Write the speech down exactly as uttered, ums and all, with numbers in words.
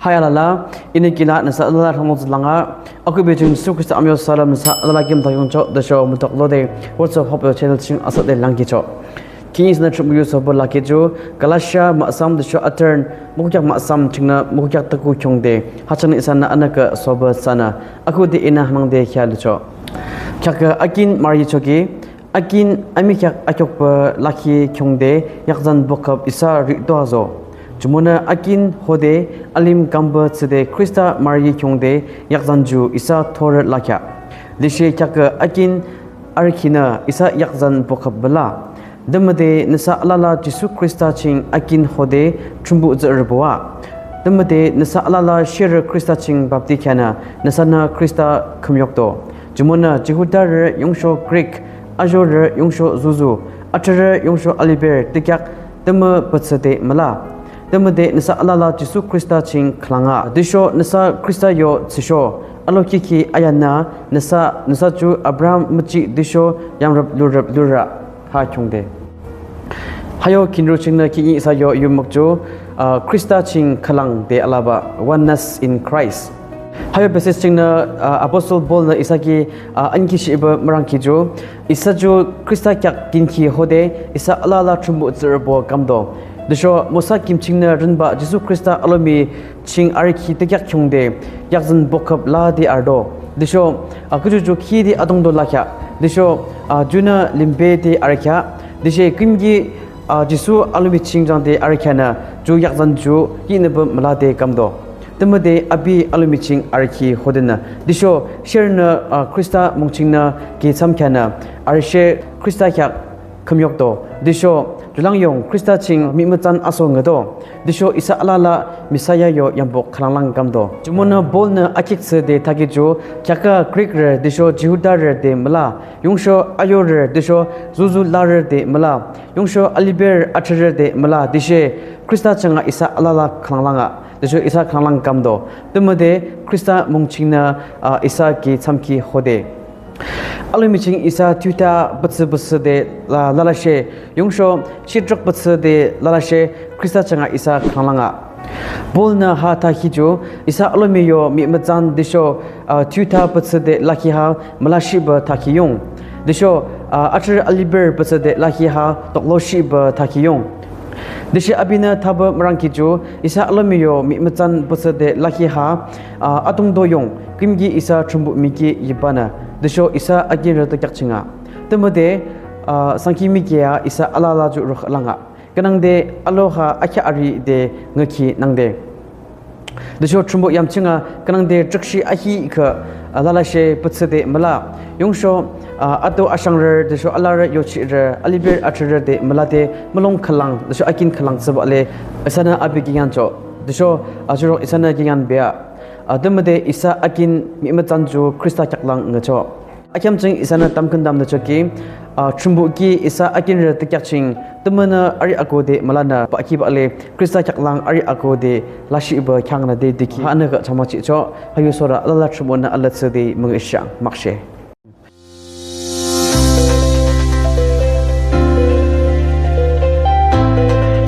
Hai alala, inü kila nüsa alala rhangdung thsülang a, akhuhbe ching Jisu Khrista amyo salem nüsa alala kim thayungchoh, tüsho mutuklode WhatsApp hopyo channel ching asühde leangkhichoh. Khihni isanü Thrünpuh yu sobah lakhi ju Galatia mahsam tüsho atern mukukheak mahsam chingnü mukukheak thürükheak khiungde, ha ching isanü anaküh sobah thsüanü, akhuhde inü hanangde kheahluchoh. Kheakü akin marüchoki, akin amikheak akhiukpü lakhi khiungde yakzan bokhüp isa ridoazo. Jumonü akin hode alim kambah thsüde Khrista marü khiungde yakzan ju isa thorü lakheah. Tüshe kheakü akin arükhinü isa yakzan bokhüp müla. Tümüde nüsa alala Jisu Khrista ching akin hode Thrünpuh tsührübo ah. Tümüde nüsa alala sherü Khrista ching bapti kheanü nüsanü Khrista khümyukdo. Jumonü Jihudarü yungsho Greek, azhorü yungsho zuzu, athrürü yungsho aliberü thürükheak tümü petsü de müla. Tümüde nüsa alala Jisu Khrista ching khülang ah. Tüsho nüsa Khrista yo thsüsho, alokhikhi ayanü nüsa, nüsa ju Abraham müjih tüsho yamrüp lurüp lurü ha khiungde. Ha yo khinru chingnü khihni isa yo yumuk ju, ah, Khrista ching khülang de alabah, oneness in Christ. Ha yo passage chingnü, ah, Apostle Paul nü isa ki, ah, ankishihbah mürangkhi ju, isa ju Khrista kheak kinkhi hode, isa alala Thrünpuh tsührübo kamdo. Tüsho Mosa kim chingnü rünbah Jisu Khrista alomi ching arükhi thürükheak khiungde, yakzan bokhüp lade arüdo. Tüsho, ah, küju ju khide adungto lakheah. Tüsho, ah, junü limbe de arükheah. Tüshe küyimki, ah, Jisu alomi ching jangde arükheanü, ju yakzan ju yihnüpü mülade kamdo. Tümüde api alomi ching arükhi hodenü. Tüsho sherünü, ah, Khrista mung chingnü ki thsamkheanü, arüshe Khrista kheak khümyukdo. Tüsho julang yung Khrista ching mihmütsan aso ngüdo. Tüsho isa alala Messiah yo yambo khülanglang kamdo. Jumonü Paul nü akhik thsüde thakhi ju, kheakü Greekrü tüsho Jihudarü de müla, yungsho azhorü tüsho zuzu larü de müla, yungsho aliberü athrürü de müla, tüshe Khrista ching a isa alala khülanglang ah, tüsho isa khülanglang kamdo. Tümüde Khrista mung chingnü, ah, isa ki thsamkhi hode. Alomi ching isa thiyutha petsü petsüde la, lalashe, yungsho shitrük petsüde lalashe, Khrista ching a isa khülanglang ah. Paul nü ha thakhi ju, isa alomi yo mihmütsan tüsho, ah, thiyutha petsüde lakhi ha mülashihbah thakhi yung. Tüsho, ah, athrürü aliberü petsüde lakhi ha tokloshihbah thakhi yung. Tüshe apinü thabah mürangkhi ju, isa alomi yo mihmütsan petsüde lakhi ha, ah, adungto yung, küyimki isa Thrünpuh miki yibanü, tüsho isa akinrü thürükheak ching a. Tümüde, ah, sangki miki a isa alala ju rüklang ah. Künangde aloha akheah arü de ngükhi nangde. Tüsho Thrünpuh yam ching a künangde trükshih ahihkhüh, ah, lalashe petsüde müla. Yungsho, ah, ato ashangrü, tüsho alarü yochihrü, aliberü athrürü de mülade, mülung khülang, tüsho akin khülang thsübah le, isanü api kingaünchoh. Tüsho, ah, jurok isanü kingaünbe ah. Ah, tümüde isa akin mihmütsan ju Khrista kheak lang ngüchoh. Akheam ching isanü tamkhüntamnüchoki, ah, Thrünpuh ki isa akinrü thürükheak ching, tümünü arü akode mülanü, bahkhibah le, Khrista kheak lang arü akode, lashihbah kheahnü de dikhi, hanü ka chamachihchoh, ha yu sorü alala Thrünpuhnü aletsüde müngühshang, makshe.